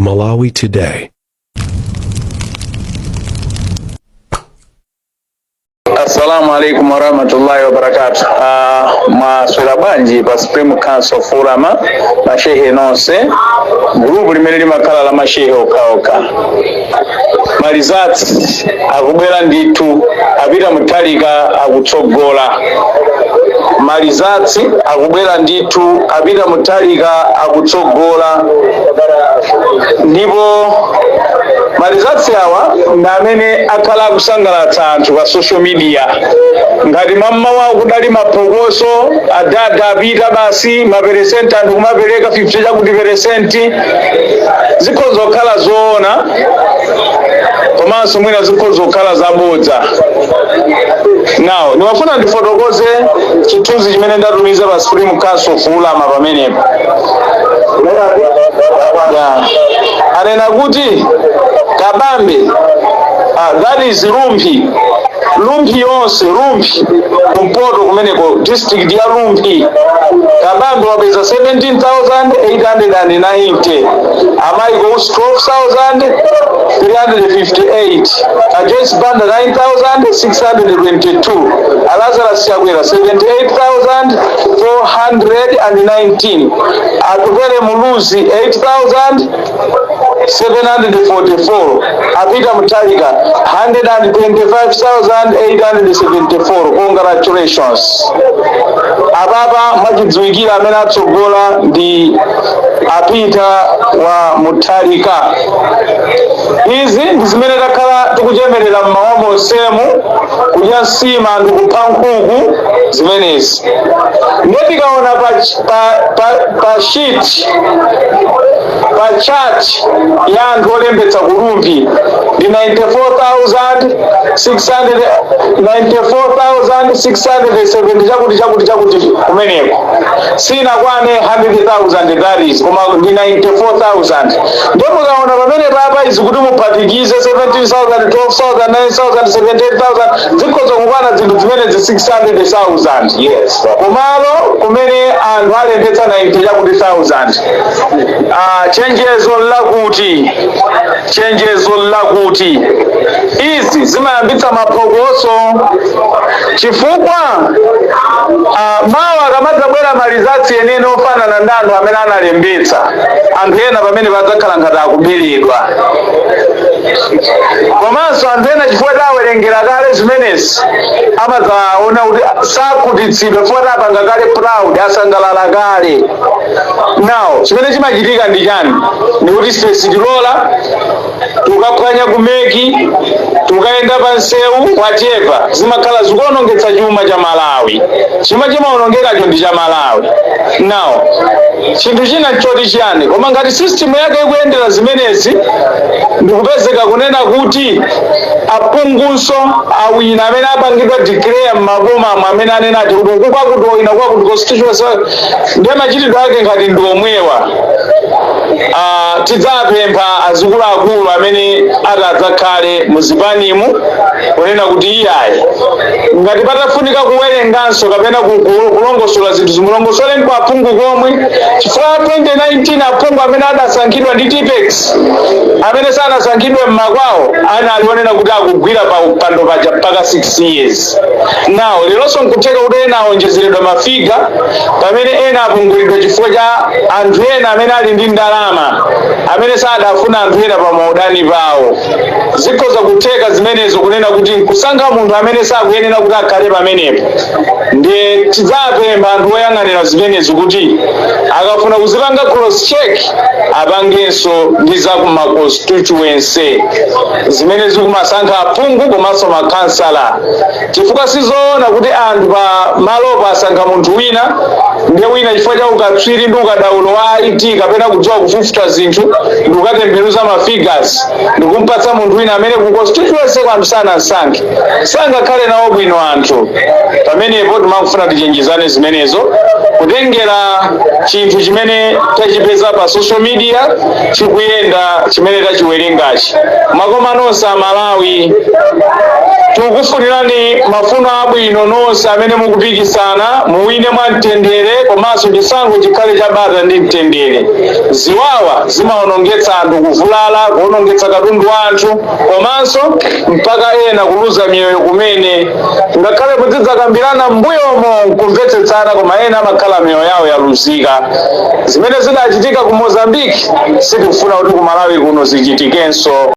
Malawi Today. Assalamu alaikum warahmatullahi wabarakatuh. Mwaswera bwanji pa Supreme Council of Ulama, mashehe nonse, gulupu limene limakhala la mashehe okhaokha. Ma results akubwera ndithu, a Peter Mutharika akutsogola. Ma results akubwera ndithu, a Peter Mutharika akutsogola, ndipo ma results awa ndi amene akhala akusangalatsa anthu pa social media. Ngati mammawa kudali maphokoso, adada apita basi, maperesenti anthu kumapereka 50 chakuti peresenti, zikhoza kukhala zoona komanso mwina zikhoza kukhala zabodza. Now ndimafuna ndifotokoze chithunzi chimene ndatumiza pa Supreme Council of Ulama pamenepo. Yeah. Anena kuti Kabambe, that is Rumphi, Rumphi yonse, Rumphi kumpoto kumeneko, district ya Rumphi, Kabambe wapeza 17,890, a Michael Usi 12,358, a Joyce Banda 9,622, a Lazarus Chakwera 78,419, Atupele Muluzi 8,744, a Peter Mutharika 125,874. Congratulations. Apapa mwachidziwikira amene atsogola ndi a Peter wa Mutharika. Izi ndi zimene takhala tikuchemerera mmawa monsemu, kudya nsima ndi kupha nkhuku zimenezi. Ndiye tikaona pa sheet, pa chart ya anthu olembetsa ku Rumphi ndi 94,600, 94,670 chakuti chakuti chakuti kumeneko, sinakwane 100,000, that is, koma ndi 94,000. Ndipo mukaona pamene papa izi kuti muphatikize 17,000, 12,000, 9,000, 78,000, zikhoza kukwana zinthu zimenezi 600,000. Kumalo kumene anthu alembetsa 90 chakuti 1000. Chenjezo lakuti izi zimayambitsa maphokoso, chifukwa mawa akamadzabwera ma results enene ofanana ndi anthu amene analembetsa, anthu ena pamene padzakhala ngati akuberedwa. Komanso anthu ena, chifukwa tawerengera kale zimenezi, amadzaona kuti sakhutitsidwa chifukwa tapanga kale proud, asangalala kale. Now chimene chimachitika ndi chani? Ndikuti ife sitilola tukaphwanya ku MEC, tukayenda pa nsewu, whatever, zimakhala zikuonongetsa chuma cha Malawi. Chuma chimaonongekacho ndi cha Malawi. Now chinthu china nchoti chiyani? Koma ngati system yake ikuyendera zimenezi, ndikupezeka kunena kuti aphungunso awina amene apangidwa declare m'mabomamo, amene anena ati kuti uku kwakuti wina kwakuti constituency, ndiye machitidwe ake ngati ndi omwewa. Tidzapempha azikuluakulu amene atadzakhale muzipanimu kunena kuti iyayi, ngati patafunika kuwerenganso kapena kulongosola zinthu, zimulongosole kwa aphungu komwe, chifukwa 2019 aphungu amene adasankhidwa ndi Tipex, amene sanasankhidwe mmakwawo, analionena kuti akugwira pa upando paja mpaka 6 years. Now leronso nkutheka kuti ena awonjezeredwa ma figure, pamene ena apungulidwa chifukwa cha anthu ena amene ali ndi ndalama, amene sadafuna anthu ena pa maudani pawo. Zikhoza kutheka zimenezo, kunena kuti nkusankha munthu amene sakuyenera kuti akhale pamenepo. Ndiye tidzapempha anthu oyang'anira zimenezi kuti akafuna kuzipanga cross check, apangenso ndi za kuma constituency zimene zikumasankha aphungu komanso makhansala, chifukwa sizoona kuti anthu pa malopo asankha munthu wina, ndiye wina chifukwa cha ukatswiri ndi ukadaulo wa IT kapena kudziwa kufufuta zinthu ndikukatembenuza ma figures ndikumpatsa munthu wina amene ku constituency anthu sanasankhe, sangakhale nawo bwino anthu pamenepo. Timakufuna tichenjezane zimenezo, kutengera chinthu chimene tachipeza pa social media chikuyenda, chimene tachiwerengachi. Makoma nonse Amalawi. Tikukufunirani mafuno abwino nonse amene mukupikisana. Muwine mwa mtendere, komanso chisankho chikhale chabata ndi mtendere. Ziwawa zimawonongetsa anthu, kuvulala, kuwonongetsa katundu wa anthu, komanso mpaka ena kuluza miyoyo kumene. Ngakhale muzidzakambirana m'mbuyomo nkumvetsetsana, koma ena amakhala miyoyo yawo yaluzika. Zimene zidachitika ku Mozambique sitikufuna kuti ku Malawi kuno zichitikenso.